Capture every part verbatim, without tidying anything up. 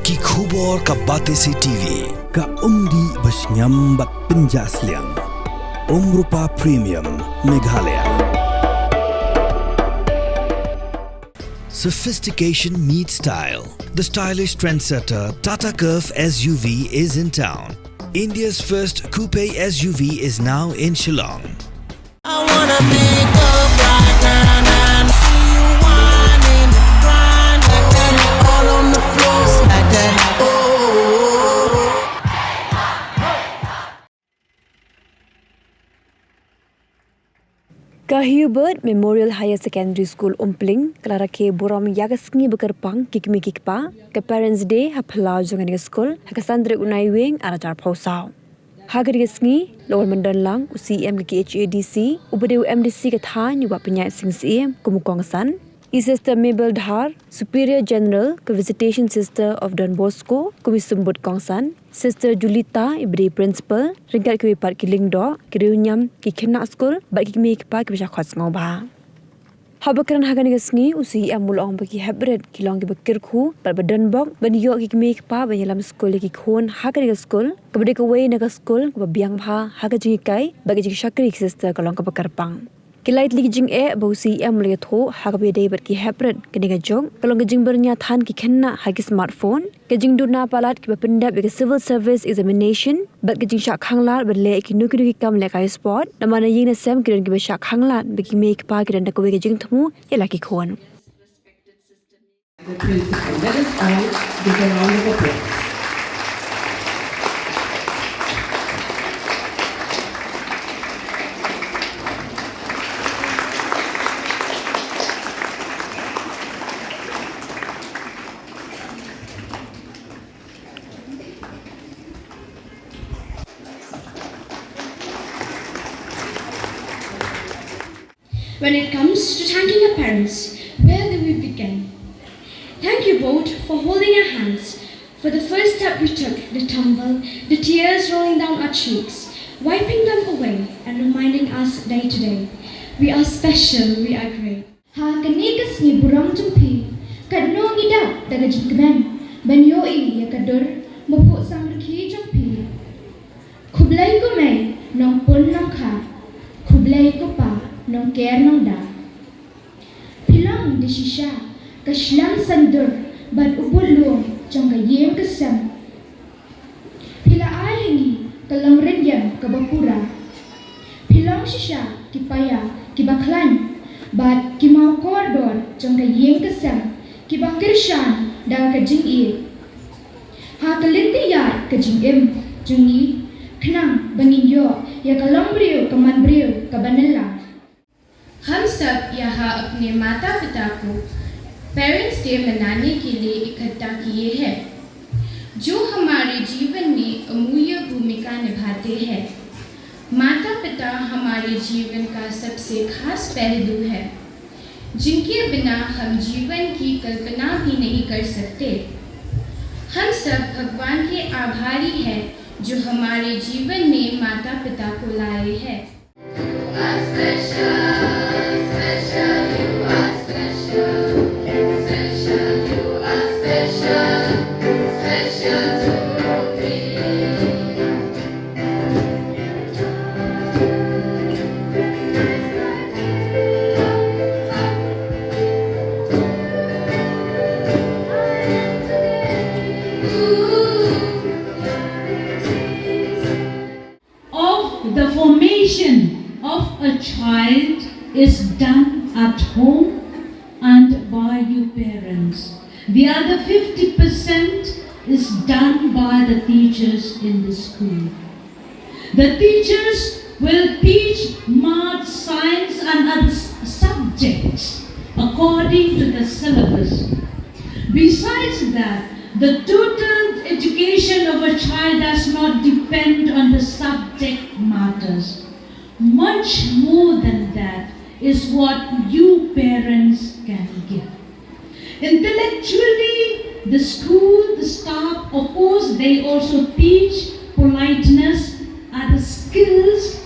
Ki khubor ka Batesi T V. Ka umdih ba shngiam bad pynjah sliang. Umrupa Premium Meghalaya. Sophistication meets style. The stylish trendsetter Tata Curvv S U V is in town. India's first coupe S U V is now in Shillong. I wanna pick up right now, now. See you whining, grinding, all on the floor, smack that. Oh. Ka Hubert Memorial Higher Secondary School Umpling ka la rakhe burom ïa ka sngi ba kyrpang ki kmie ki kpa, ka Parents' Day, ha phyllaw jong kane ka skul ha ka san tarik u Naiwieng ar hajar arphew saw. Ha kane ka sngi la wan ban don lang u C E M ka K H A D C, uba dei u M D C ka thaiñ u Bah Pynïaid Sing Syiem kum u kongsan, i Sister Mabel Dhar, Superior General ka Visitation Sister of Don Bosco kum i symbud kongsan, Sister Julita iba dei Principal, ryngkat kiwei pat ki lyngdoh, ki riewniam, ki khynnah skul bad ki kmie ki kpa kiba shah khot sngewbha. Haba kren ha kane ka sngi, u C E M u la ong ba ki heprit ki long kiba kyrkhu bad ba donbok ban ïoh ki kmie ki kpa ban ïalam skul ïa ki khun ha kane ka skul, kaba dei kawei na ka skul kaba biang bha ha ka jinghikai bad ka jingshakri ki sister ka long kaba kyrpang. Ki lai tylli ki jingeh ba u C E M u la ïathuh ha kaba ïadei bad ki heprit kane ka juk ka long ka jingbyrngia than ki khynnah ha ki smartphone, ka jingduna palat kiba pyndep ïa ka civil service examination bad ka jingshah khanglad ban leh ïa kino kino ki kam lehkai sport, namar na ïing na sem ki don kiba shah khanglad ba ki kmie ki kpa ki don da kawei ka jingthmu ïa la ki khun. The principal. Let us all give a round of applause. When it comes to thanking our parents, where do we begin? Thank you both for holding our hands for the first step we took, the tumble, the tears rolling down our cheeks, wiping them away and reminding us day to day, we are special, we are great. Ha kane ka sngi burom jong phi, katno ngi dap da ka jingkmen ban ïohi ïa ka dur baphuh samrkhie jong phi. Khublei ko mei nongpun nongkha, khublei ko pa nongker nongda. Phi long da shisha ka shlem saiñdur bad u budlum jong ka ïing ka sem. Phi la ai ha ngi ka longrynïeng kaba pura. Phi long shisha ki paia kiba khlaiñ bad ki maw kordor jong ka ïing ka sem kiba kyrshan da ka jingïeit. Ha ka lynti ïaid ka jingim jong ngi khnang ba ngin ïoh ïa ka longbriew ka manbriew kaba nylla. हम सब यहाँ अपने माता पिता को पेरेंट्स डे मनाने के लिए इकट्ठा किए हैं, जो हमारे जीवन में अमूल्य भूमिका निभाते हैं। माता पिता हमारे जीवन का सबसे खास पहलू है, जिनके बिना हम जीवन की कल्पना भी नहीं कर सकते। हम सब भगवान के आभारी हैं, जो हमारे जीवन में माता पिता को लाए हैं। Of the formation of a child is done at home and by you parents. The other fifty percent is done by the teachers in the school. The teachers will teach math, science, and other s- subjects according to the syllabus. Besides that, the total education of a child does not depend on the subject matters. Much more than that is what you parents can give. Intellectually, the school, the staff, of course, they also teach politeness, other skills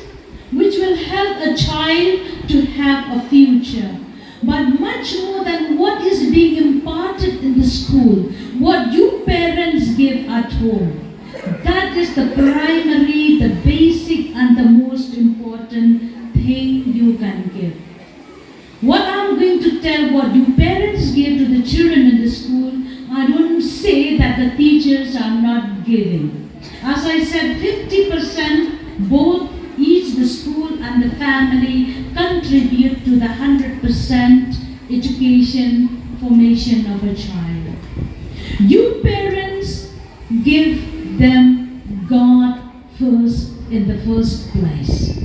which will help a child to have a future. But much more than what is being imparted in the school, what you parents parents give at home. That is the primary, the basic, and the most important thing you can give. What I'm going to tell, what you parents give to the children in the school, I don't say that the teachers are not giving. As I said, fifty percent both each the school and the family contribute to the hundred percent education formation of a child. You parents give them God first in the first place.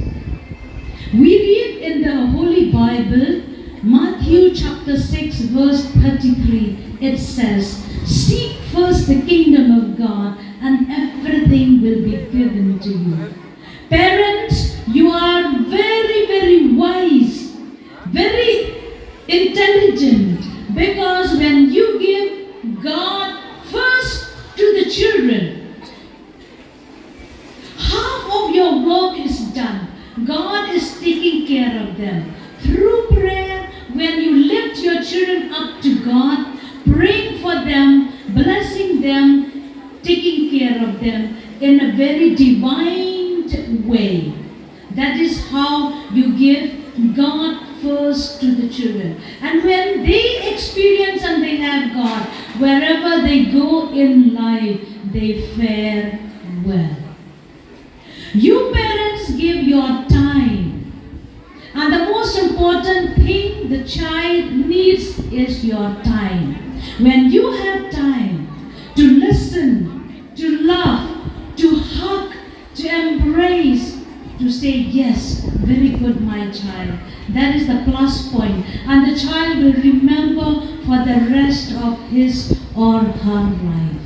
We read in the Holy Bible, Matthew chapter six, verse thirty-three. It says, "Seek first the kingdom of God, and everything will be given to you." Parents, you are very, very wise, very intelligent, because when you give God first to the children, half of your work is done. God is taking care of them. Through prayer, when you lift your children up to God, praying for them, blessing them, taking care of them in a very divine way. That is how you give God first to the children. And when they experience and they have God, wherever they go in life, they fare well. You parents give your time. And the most important thing the child needs is your time. When you have time to listen, to laugh, to hug, to embrace, to say, "Yes, very good, my child." That is the plus point. And the child will remember for the rest of his or her life.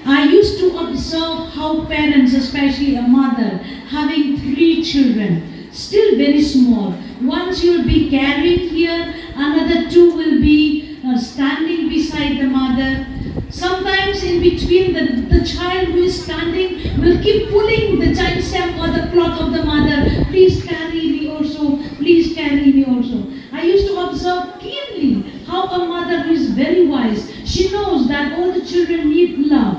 I used to observe how parents, especially a mother having three children, still very small, one she will be carrying here, another two will be uh, standing beside the mother. Sometimes in between, the, the child who is standing will keep pulling the chainsem or the cloth of the mother. "Please carry me also, please carry me also." I used to observe keenly how a mother who is very wise, she knows that all the children need love,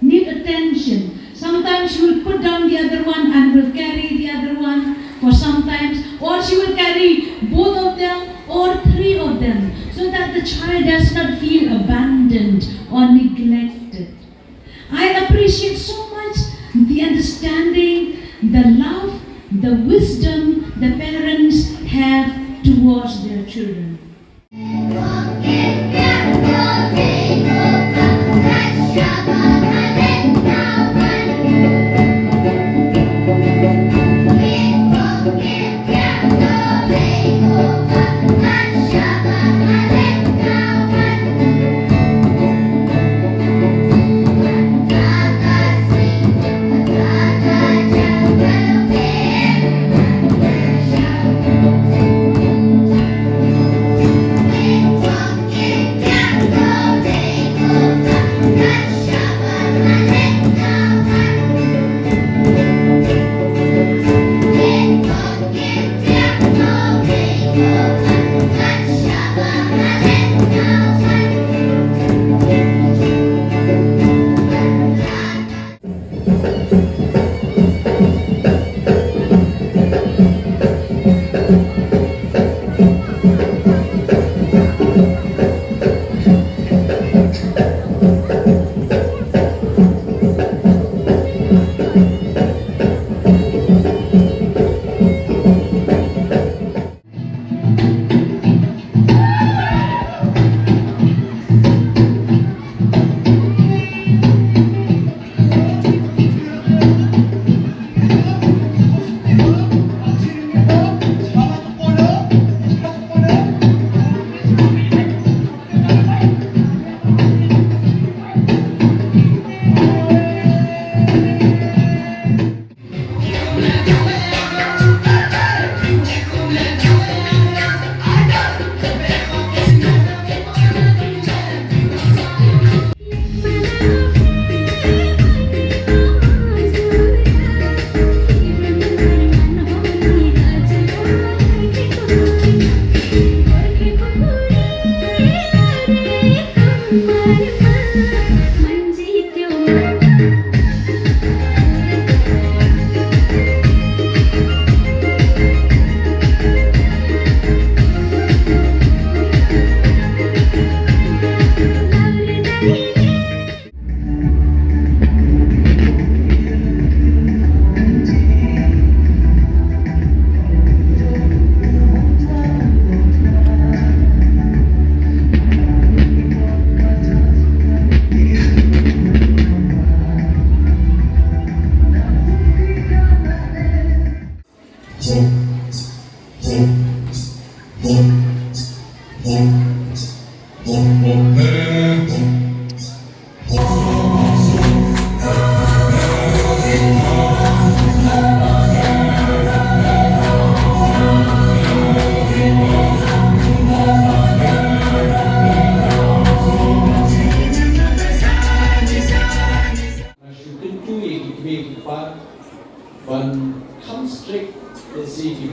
need attention. Sometimes she will put down the other one and will carry the other one for sometimes, or she will carry both of them or three of them, so that the child does not feel abandoned or neglected. I appreciate so much the understanding, the love, the wisdom the parents have towards their children.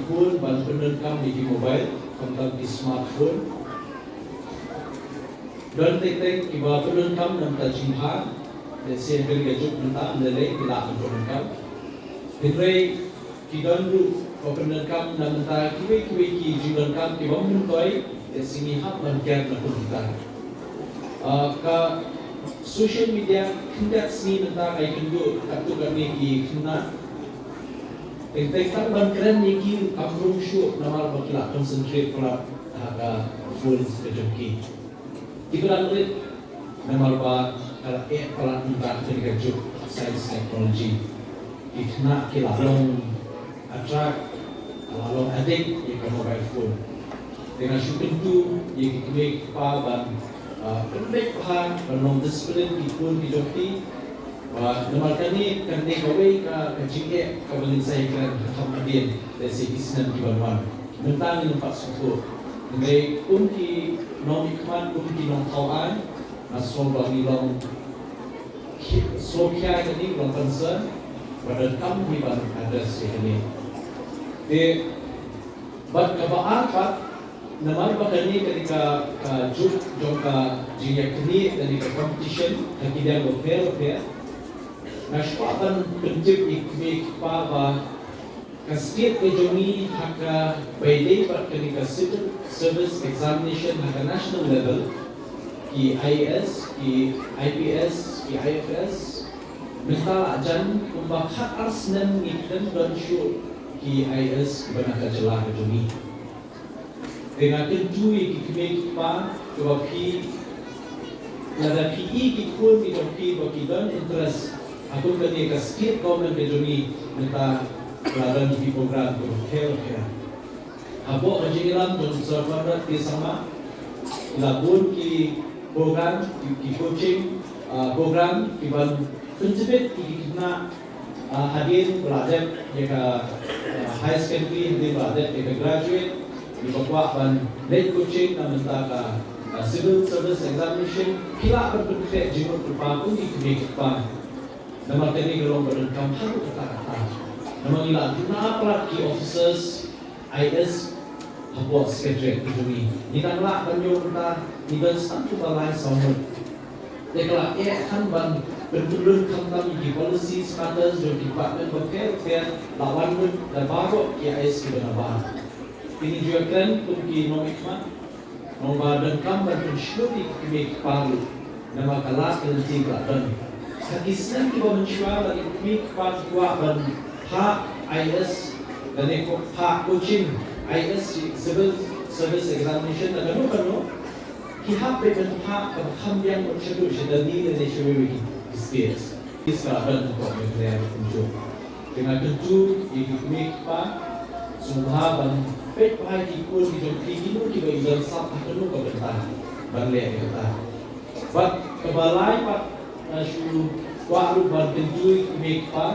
phone ban pyndonkam ïa ki mobile, khamtam ki smartphone. Don teng teng kiba pyndonkam na bynta jingbha, lehse ha kane ka juk mynta ym lei lei ki lah ban pyndonkam. Hynrei ki don ruh ba pyndonkam na bynta kiwei kiwei ki jingdonkam kiba ym myntoi, lehse ngi hap ban care na kum kita. Ah, ka social media khyndiat sngi mynta ka ïakynduh katto katne ki khynnah. Teng teng tang ban kren ïa ki kam rung shuh namar ba ki la concentrate palat ha ka phone ka jong ki. Ki ba dang rit namar ba ka la eh palat mynta ha kane ka juk science technology. Ki khynnah ki la long attract, la long addict ïa ka mobile phone. Te nga shu kyntu ïa ki kmie ki kpa ban, ah, pynbeit bha, ban long discipline ki khun ki jong ki. Ba namar kane, kane kawei ka, ka jingeh kaba ngin sa ïakren ha kham hadien, lehse ki snem ki ban wan. Mynta ngin ym pat sngewthuh. Hynrei kum ki nongmihkhmat, kum ki nongthaw aiñ, nga sngew ba ngi long ki, sngewkhia ïa kane, long concern, ba donkam hi ban address ïa kane. Te bad kaba ar pat, namar ba kane ka dei ka, ka juk jong ka jingïaknieh, ka dei ka competition ha ki liang bapher bapher. Nga shu kwah ban pyntip ïa ki kmie ki kpa ba ka state ka jong ngi ha kaba ïadei bad kane ka civil service examination ha ka national level, ki I A S, ki I P S, ki I F S, mynta la jan kumba khat ar snem ngi khlem don shuh ki I A S kiba na ka jylla ka jong ngi. Te nga kyntu ïa ki kmie ki kpa, kiba phi, lada phi i ki khun ki jong phi ba ki don interest ha kum kane ka state government ka jong ngi, mynta la don ki program kiba pher pher. Hapoh ka jingïalam jong Sir Conrad K Sangma, la bun ki program, ki, ki coaching, ah, program kiban pyntbit ïa ki khynnah, ah, hadien ba la dep ïa ka, ah, higher secondary, hadien ba la dep ïa ka graduate, kiba kwah ban leit coaching na bynta ka, ah, civil service examination, ki lah ban pynkhreh jingmut jingpyrkhat kum ki kmie ki kpa. Namar kane ka long ba donkam haduh katta katta. Namar ngi la duna palat ki officers, I A S hapoh secretariat ka jong ngi. Ngi dang lah ban ïoh mynta, ngi don tang kumba lai saw ngut. Te ka la eh than ban pynlong khamtam ïa ki policies matters jong ki department bapher bapher, la wan mut da baroh ki I A S kiba na bar. Te ngi ju ïakren kum ki nongmihkhmat, namar ba donkam ban pynshlur ïa ki kmie ki kpa ruh. Namar ka lad ka lynti ka la don. Ha ki snem kiba mynshuwa lada ki kmie ki kpa ki kwah ban phah I A S, lane ko phah coaching I A S, Civil Service Examination, lane kano kano, ki hap ban phah kaba kham biang mut shaduh sha Delhi lane sha kiwei kiwei ki states. Ki sa don hapoh Meghalaya kumjuh. Te nga kyntu ïa ki kmie ki kpa, sngewbha ban peit bha ïa ki khun ki jong phi, kino kiba i don sap ha kano ka bynta ban leh ïa kata. Bad kaba lai pat, nga shu kwah ruh ban kyntu ïa ki kmie ki kpa,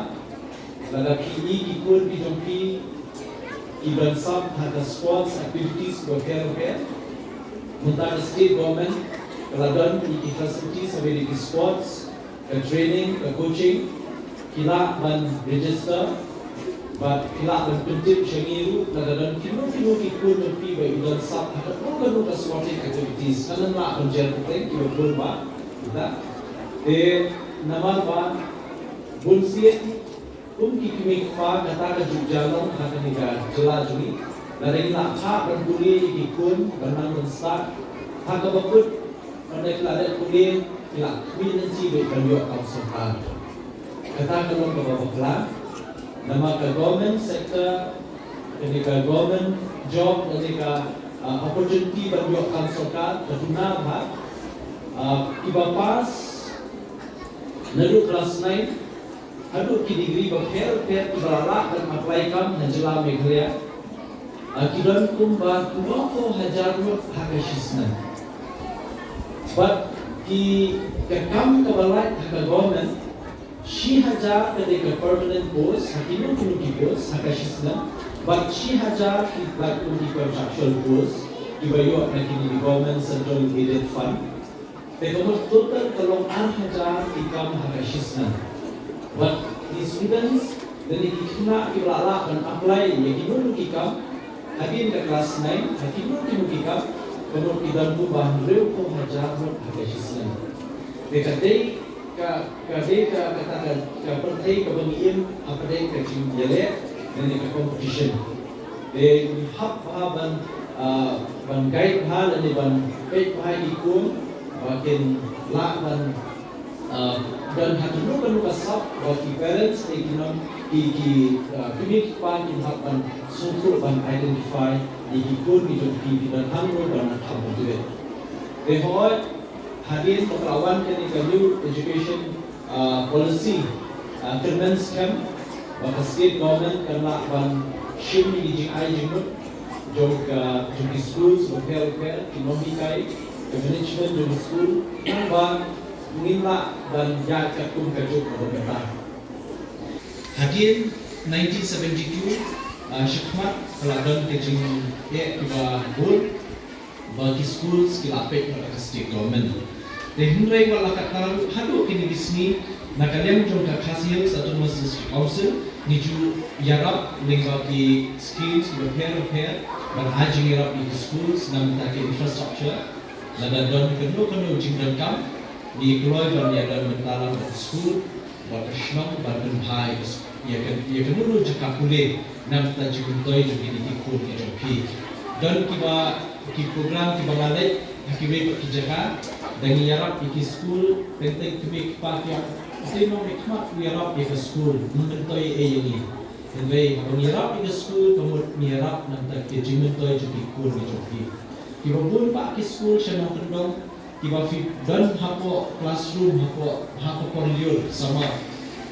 lada phi i ki khun ki jong phi ki don sap ha ka sports activities bapher bapher, mynta ka state government ka la don ïa ki facilities, ha kine ki sports, ka training, ka coaching, ki lah ban register, bad ki lah ban pyntip sha ngi ruh lada don kino kino ki khun jong phi ba i don sap ha kano kano ka sporting activities, kan ym lah ban jer pateng kiba bun ba kita. Te namar ba bunsien kum ki kmie ki kpa kata ka juk jia long ha kane ka jylla jong ngi. Lada ngi la phah ban pule ïa ki khun ban nang ban stad ha kaba kut, lada ki la dep pule ki la khmih lynti beit ban ïoh kam sorkar. Kata ka long kaba bakla. Namar ka government sector, kane ka government job, kane ka, ah, opportunity ban ïoh kam sorkar ka duna bha. Ah, kiba pass naduh class nine haduh ki degree bapher bapher kiba la lah ban apply kam ha jylla Meghalaya, ah, ki don kumba khyndai phew hajar ngut ha ka shisnem. Bad ki, ka kam kaba lait ha ka government, shi hajar ka dei ka permanent post ha kino kino ki post ha ka shisnem, bad shi hajar ki lait kum ki contractual post kiba ïoh na kine ki government central aided fund. Te ka mut total ka long ar hajar ki kam ha ka shisnem. Bad ki students Lane ki khynnah kiba la lah ban apply ïa kino kino ki kam hadien ka klas nine ha kino kino ki kam, ka mut ki don kumba hynriewphew hajar ngut ha ka shisnem. Te ka dei ka, ka dei ka, kata ka, ka pyrthei kaba ngi im hapdeng ka jingïaleh lane ka competition. Te ngi hap bha ban, ah, ban guide bha lane ban peit bha ïa ki khun ba kin lah ban, ah, don ha kano kano ka sap ba ki parents ne ki nong ki, ki, ah, kmie ki kpa kin hap ban sngewthuh ban identify ïa ki khun ki jong ki, ki don hangno ban nang kham ban duwai. Te hooid, hadien ba ka la wan kane ka New Education, ah, Policy, ah, kyrmen skhem ba ka state government kan lah ban shim ïa ki jingai jingmut jong ka, jong ki schools bapher bapher, ki nonghikai, ka management jong ki school, tang ba ngin lah ban ïaid katkum ka juk kaba mynta. Hadien nineteen seventy-two, ah, shakhmat ka la don ka jingeh kiba bun ba ki schools ki la peit noh da ka state government. Te hynrei wat la katta ruh haduh kine ki sngi, na ka liang jong ka Khasi Hills Autonomous District Council ngi ju ïarap lyngba ki schemes kiba pher bapher ban ai jingïarap ïa ki schools na bynta ki infrastructure. Lada don kano kano jingdonkam, ngi kloi ban ïadon bynta lang bad ka school, bad ka shnong, ban pynbha ïa ka, ïa ka, ïa kano kano jaka pule na bynta jingmyntoi jong kine ki khun ki jong phi. Don kiba, ki program kiba la leit ha kiwei pat ki jaka, da ngi ïarap ïa ki school, teng teng kmie ki kpa ki ong, "Ïa nong, ïa khmat u ïarap ïa ka school, ym myntoi ei ïa ngi." Hynrei haba ngi ïarap ïa ka school, ka mut ngi ïarap na bynta ka jingmyntoi jong ki khun ki jong phi. Kiba bun bah ki school sha nongkyndong, kiba phi don hapoh classroom, hapoh, ha ka por lyiur, samar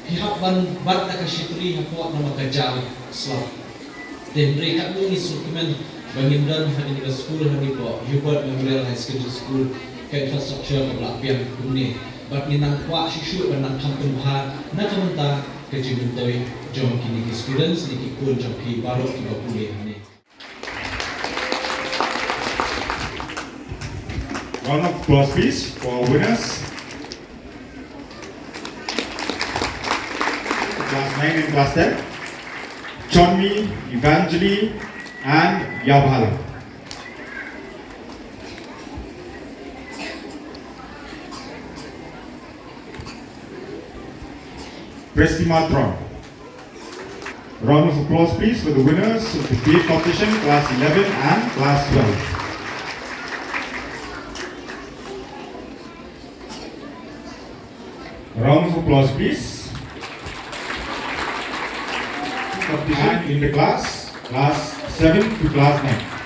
phi hap ban bat da ka shitri hapoh namar ka jam slap. Te hynrei katno ngi sngewkmen ba ngim don ha kane ka school, ha kane ka Hubert Memorial High Secondary School, ka infrastructure kaba la pdiang kumne. Bad ngin nang kwah shuh shuh ban nang kham pynbha na ka bynta ka jingmyntoi jong kine ki students ne ki khun jong phi baroh kiba pule hangne. Round of applause, please, for our winners. Class nine and class ten. Chonmi, Evangeline, and Yabhala. Prestimatron. Round of applause, please, for the winners of the debate competition, class eleven and class twelve. Round of applause, please. Competition in the class, class seven to class nine.